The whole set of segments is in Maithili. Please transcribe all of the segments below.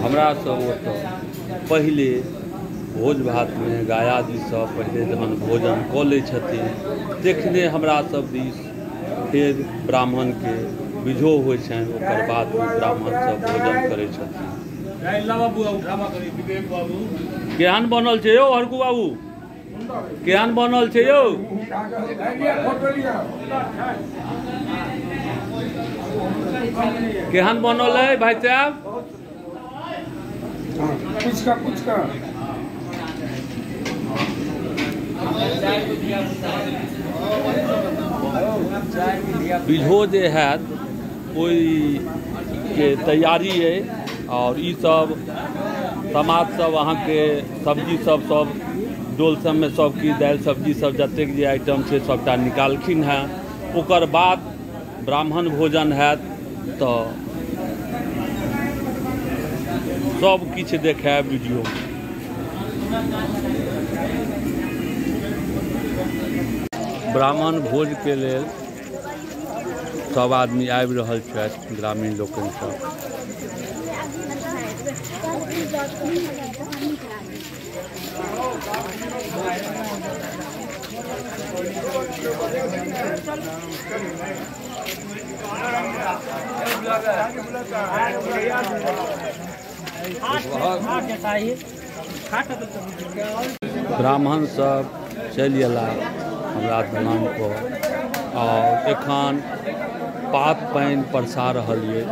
हमरा सब ओतऽ पहिले भोज भातमे गयाजी सब पहिले जहन भोजन कऽ लै छथिन तखने हमरा सब दिस फेर ब्राह्मणके विधो होइ छनि, ओकर बाद ब्राह्मण सब भोजन करै छथिन। केहन बनल छै यौ हरकू बाबू? केहन बनल छै यौ? केहन बनल है भाई साहब? बिझो जे हैत ओहिके तैयारी अइ और ई सब समाज सब अहाँके सब्जी सब सब डोल सबमे सब किछु दालि सब्जी सब जतेक जे आइटम छै सबटा निकालखिन हेँ। ओकर बाद ब्राह्मण भोजन हैत तऽ सब किछु देखायब वीडियो। ब्राह्मण भोज के लेल सब आदमी आबि रहल छथि, ग्रामीण लोकनि सब। ब्राह्मण सब चलि अयला हमरा दलान पर और एखन पात पानि परसा रहल ये।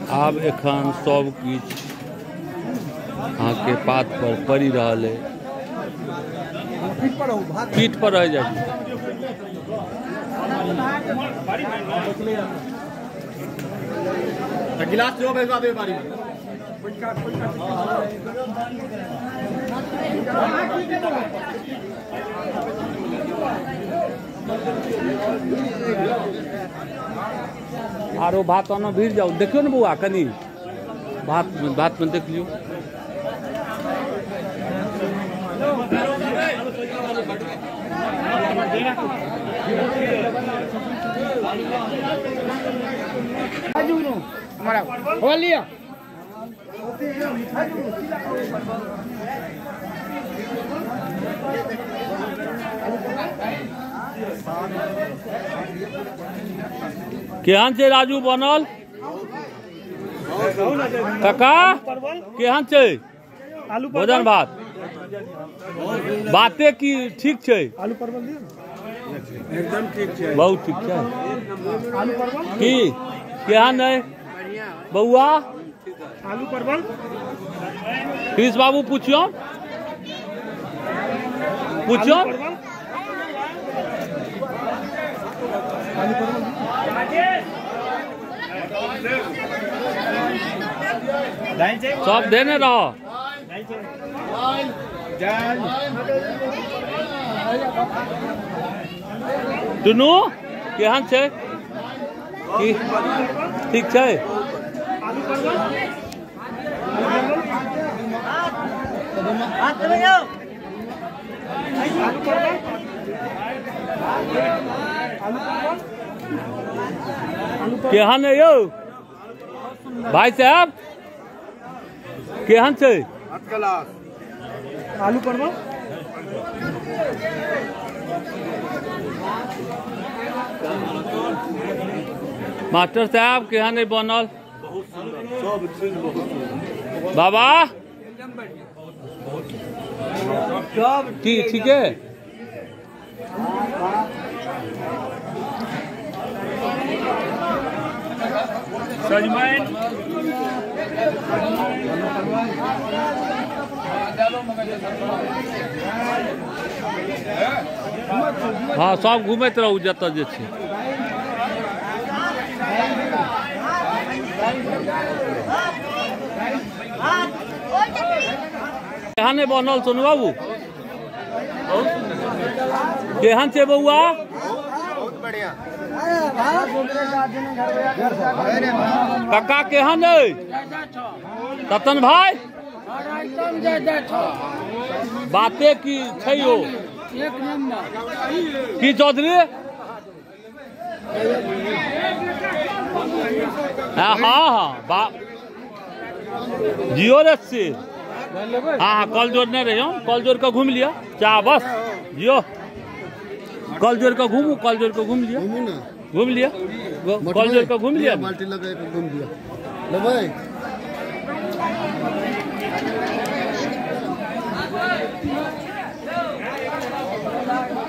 आब एखन सब किछु अहाँके पात पर पड़ि रहल है। पीठ पर रह जाइ। गिलास जो भेजवा दे बारी में। आरो भात ओना भीड़ जाउ, देखियौ ने बौआ कनी भात भात में देख लियौ। केहन छै राजू बनल काका? केहन छै भोजन भात? बाते की ठीक छै? एकदम ठीक छै, बहुत ठीक छै। की केहन है बौआ? आलू परवल कृष्ण बाबू पूछियो पूछियो। सब देने रहो। दुनू केहन छै? ठीक छै? केहन है यौ भाई साहब? केहन छै? आलू परवल मास्टर साहब केहन है बनल? बहुत सुंदर, सब चीज बहुत सुंदर। बाबा ठीक ठीक है? सजमैन हाँ सब घूमैत रहू जतऽ जे छै। केहन बनल सोनू बाबू? केहन छै बौआ? बहुत बढ़िया। काका केहन है? रतन भाई बाते की छै यौ? की चौधरी? हाँ हाँ जियो रे से। हाँ हाँ कल जोड़ने रही हम, कल जोड़ के घूम लिया चा बस। जियो कल जोड़ के घूमू, कल जोड़ के घूम लिया, घूम लिया, कल जोड़ के घूम लिया। बाल्टी लगा के घूम लिया। लेबै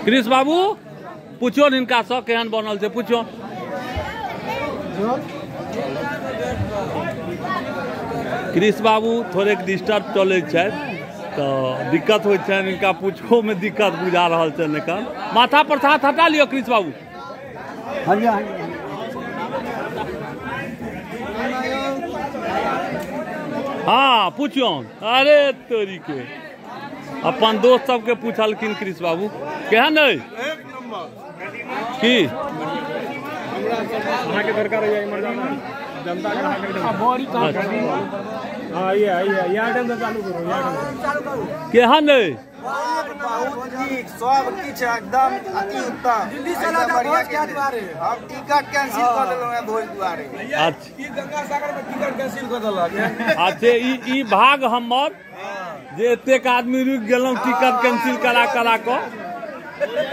कृष बाबू पूछियो हिनका सँ केहन बनल छै, पूछियो। कृष बाबू थोड़े डिस्टर्ब चलै छथि तऽ दिक्कत होइ छनि हिनका, पूछोमे दिक्कत बुझा रहल छनि एखन। माथा पर हाथ हटा लिअ कृष बाबू। हाँ पूछियो। अरे तोरी के अपन दोस्त सबके पूछलखिन कृष बाबू केहन अइ? की अहाँके दरकार है जनता के? हाँ ये ये आइटम चालू करो, केहन अइ? बहुत नीक, सब किछु एकदम अति उत्तम। हम टिकट कैंसिल कर देलहुँ हैं भोज दुआरे। अच्छा गंगा सागर में टिकट कैंसिल कर देलक। अच्छा ई भाग हमर जे एतेक आदमी रुकि गेलहुँ टिकट कैंसिल करा करा कऽ।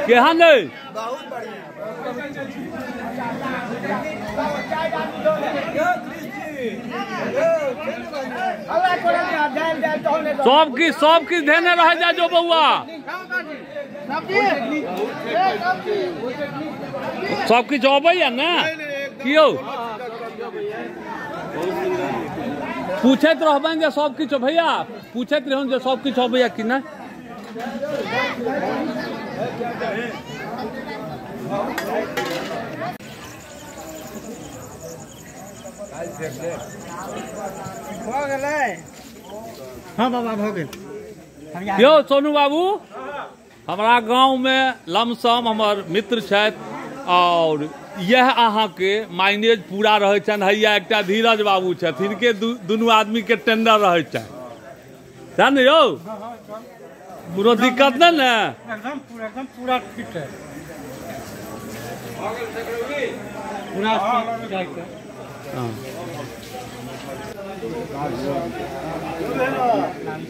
केहन अइ? बहुत बढ़िया। सब किछु धेने रह जा जो बौआ, सब किछु अबैया ने? कियो पूछैत रहबनि जे सब किछु भैया, पूछैत रहूँ जे सब किछु अबैया कि नहि। हाँ बाबा भऽ गेल। यौ सोनू बाबू, हमरा गाँवमे लमसम हमर मित्र छथि और यह अहाँके माइनेज पूरा रहै छनि। हैया एकटा धीरज बाबू छथि, हिनके दुनू आदमीके टेंडर रहै छनि। सएह ने यौ? कोनो दिक्कत नहि ने? एकदम पूरा, एकदम पूरा फिट है पूरा।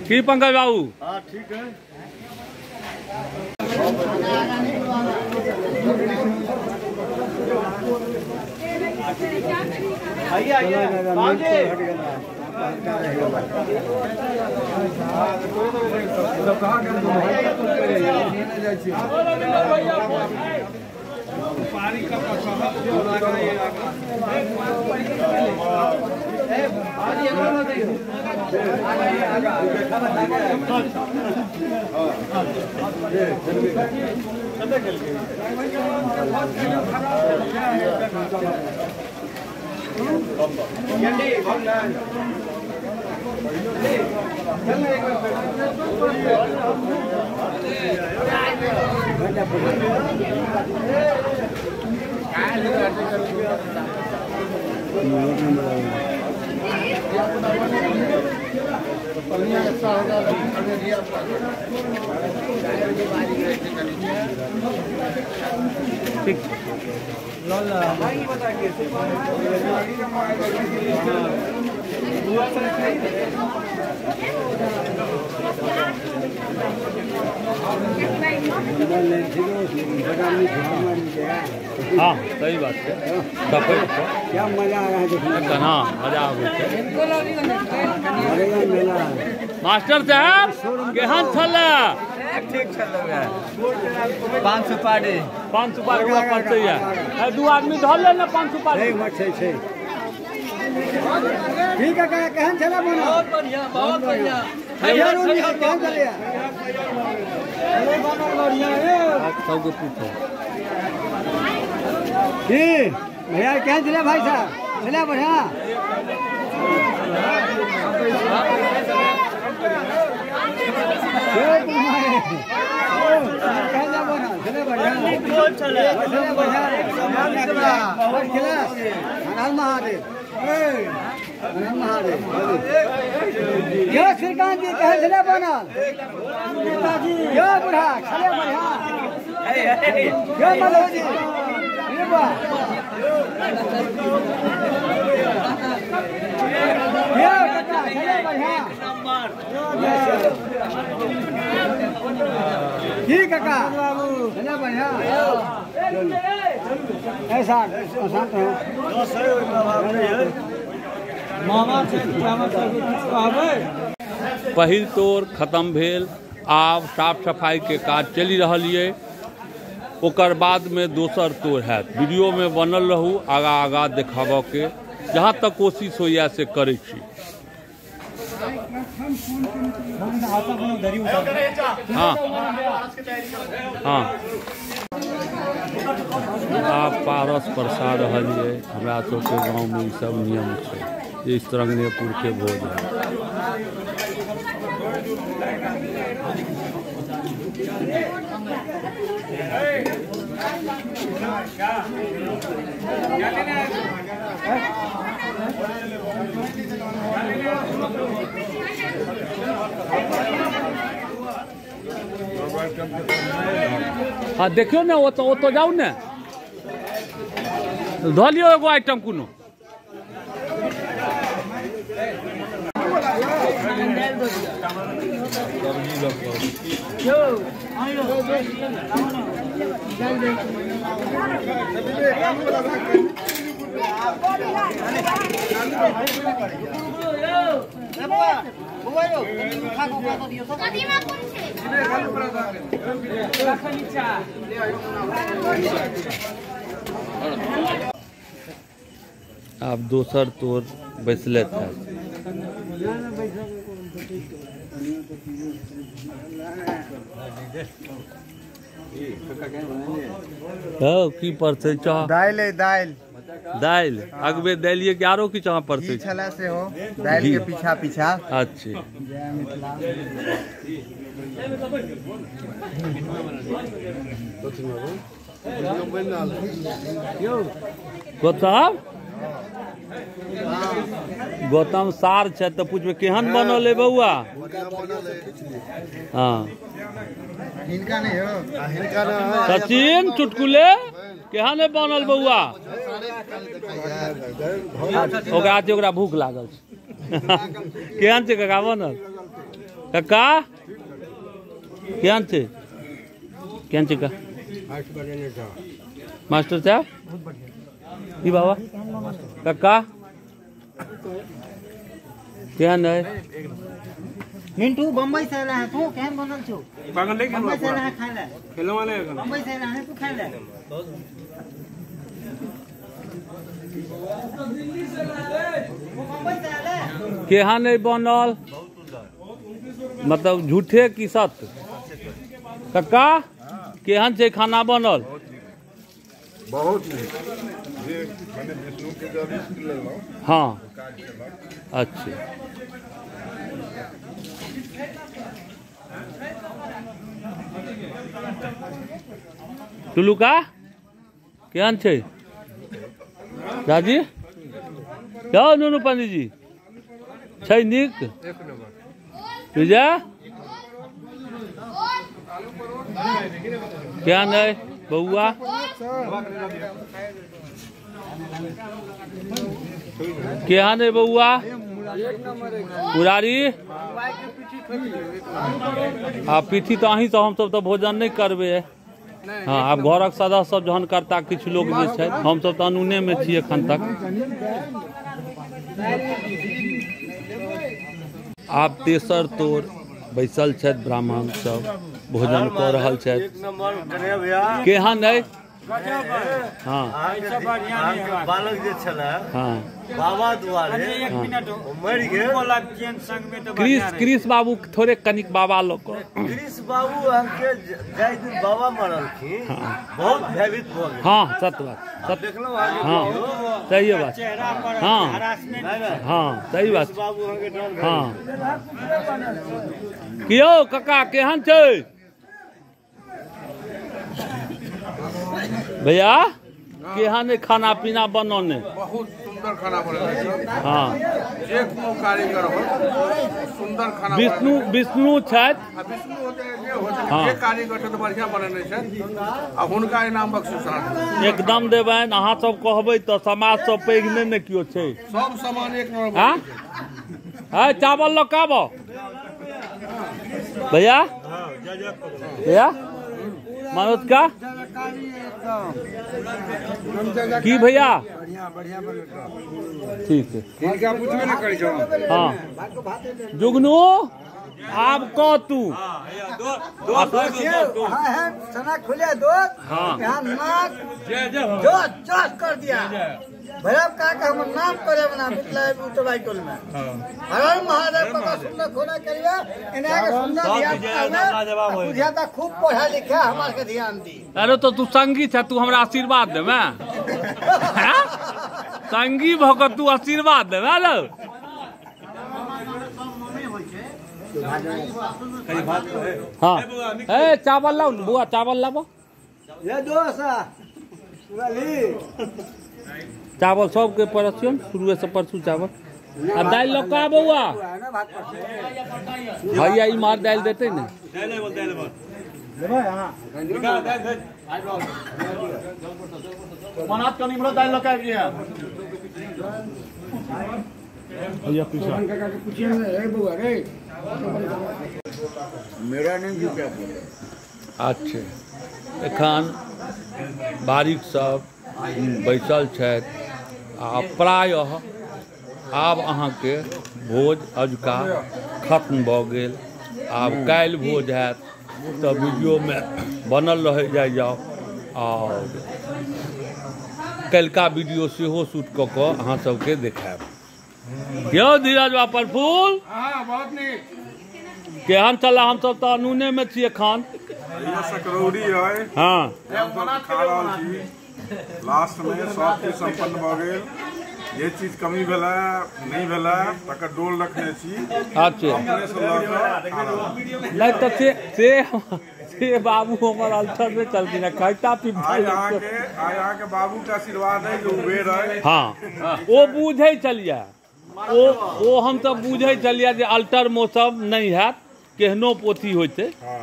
की पंकज बाबू? हाँ ठीक है। ठीक। हाँ सही बात है। क्या मजा आ रहा है देखने में। हाँ मजा आबै छै। मास्टर साहब केहन छलै? ठीक छलै। पाँच सुपारी, पाँच सुपारी पड़तै। दू आदमी धऽ ले ने पाँच सुपारी। छै छै ठीक है। केहन छलै? बहुत बढ़िया, बहुत बढ़िया। केहन छलै? सबके पूछो की भैया क्या चले भाई साहब चले बढ़िया। यो श्रीकांत जी कहे छले बनल यो बुढ़ा छले बढ़िया यो मधु जी यो काका छले बढ़िया जी काका छले बढ़िया। ऐसा शांत हो पहिल तोर खत्म भेल। आब साफ सफाई के काज चलि रहल ये, ओकर बाद में दोसर तोर हैत। वीडियो में बनल रहू, आगा आगा देखाबऽ के जहाँ तक कोशिश होइए से करै छी। हाँ हाँ आब पारस परसा रहल ये। हमरा सबके गाँव में ई सब नियम छै जे स्त्रंगनेपुर के भोज है। हाँ देखियो ने ओतऽ जाउ ने, धऽ लियौ एगो आइटम कोनो। आब दोसर तोर बैसले था। की परसै छह? दालि दालि दालि अगबे दालिए के आरो किछु अहाँ परसै छला से हो दालि के पीछा पीछा। अच्छे गौतम गौतम सार छै तऽ पूछबै केहन बनल है बौआ। हाँ हिनका नहीं हो हिनका ना। सचिन चुटकुले केहन है बनल बौआ? ओकरा ओकरा भूख लागल छै। केहन छै काका बनल? काका केहन छै? केहन छै मास्टर साहब? ई बाबा काका केहन है? मिंटू बम्बई से आया है तू, केहन बनल छौ? बम्बई से आया है खाय ले, बम्बई से आया है तू खाय ले। केहन है बनल? मतलब झूठे की सत्य? काका केहन छै खाना बनल? बहुत नीक। मैंने विष्णु के जब लेलहुँ। हाँ अच्छा टुलुका केहन छै दादी? जाओ नुनू पंडित जी छै नीक? विजय केहन है बौआ? केहन है बौआ? मुरारी आ पीठी तऽ अहीं से हमसब तऽ भोजन नहि करबै। हाँ आब घरक सदस्य सब जहन करता किछु लोग जे छै, हमसब तऽ अनूने में छी एखन तक। आब तेसर तोर बैसल छथि ब्राह्मण सब भोजन कऽ रहल छथि। केहन है? हाँ बालक जे छलै बाबा दुआरे मरि गेल। कृष बाबू थोड़े कनिक बाबा लोग कृष बाबू अहाँके जाहि दिन बाबा मरलखिन बहुत भयभीत भऽ गेल। हाँ सत्य बात, देखलहुँ। हाँ सही बात, हाँ हाँ सही बात। हाँ कियो काका केहन छै भैया? केहन खाना पीना बनौने? बहुत सुंदर खाना बनल। हाँ जे कोनो कारीगर हो सुंदर खाना। विष्णु विष्णु छथि, विष्णु होते जे कारीगर छथि बढ़िया बनेने छथि आ हुनका इनाम बख्शिश एकदम देबनि। अहाँ सब कहबै तऽ समाज सब पैघ नहि ने केओ छै, सब सामान एक नंबर। हाँ है चावल लऽ कऽ आबो भैया। भैया मनोज का की भैया? ठीक है। हाँ जुगनू आब कह तू। खुले कर दिया भैया का हम नाम करे बना मिथिला टोल में हर महादेव का सुंदर खोना करिए एना के सुंदर ध्यान खूब पढ़ा लिखा हमार के ध्यान दी। अरे तो तू संगी छ, तू हमरा आशीर्वाद देबे? संगी भ के तू आशीर्वाद देबे लो। हाँ ए चावल लाओ बुआ, चावल लाबो। ये दोसा चावल सबके परसियन शुरुए से परसू चावल। आ दालि लऽ कऽ बौआ भैया ई मार दालि देतै ने। मेरा नहीं। अच्छा एखन बारीक सब बैसल छथि आ प्रायः आब अहाँके भोज अजुका खत्म भऽ गेल। आब काल्हि भोज हैत तऽ वीडियोमे बनल रहै जाइ जाउ और काल्हिका वीडियो सेहो शूट कऽ कऽ अहाँ सबके देखायब। यौ धीरज बा प्रफुल्ल केहन चला? हम सब तऽ अनूने मे छी एखन। सकरौड़ी है। हाँ खा रहल छी। लास्ट में सब चीज संपन्न भऽ गेल। जे चीज कमी भेलै नहीं भेलै तकर डोल रखने छी। अच्छा नहीं तो से से बाबू हमर अल्टर में चलखिन है खैता पीता। आइ अहाँके बाबू के आशीर्वाद है जो उबेर है। हाँ ओ बुझै चलिया, ओ हम सब बुझै चलिया जे अल्टर मौसम नहीं हैत केहनो पोथी होते। हाँ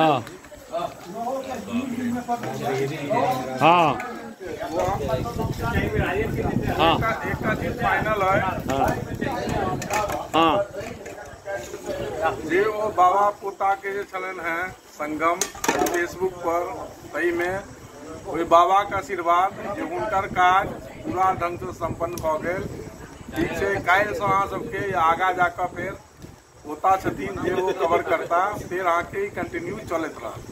हाँ हाँ फाइनल है। हाँ जे ओ बाबा पोता के जे छलन है संगम फेसबुक पर तही में ओहि बाबा के आशीर्वाद जे हुनकर काज पूरा ढंग से संपन्न भऽ गेल। ठीक छै, काल्हिसँ अहाँ सबके आगा जाकऽ फेर पोता छथिन जे ओ कवर करता, फेर अहाँके कंटिन्यू चलैत रहत।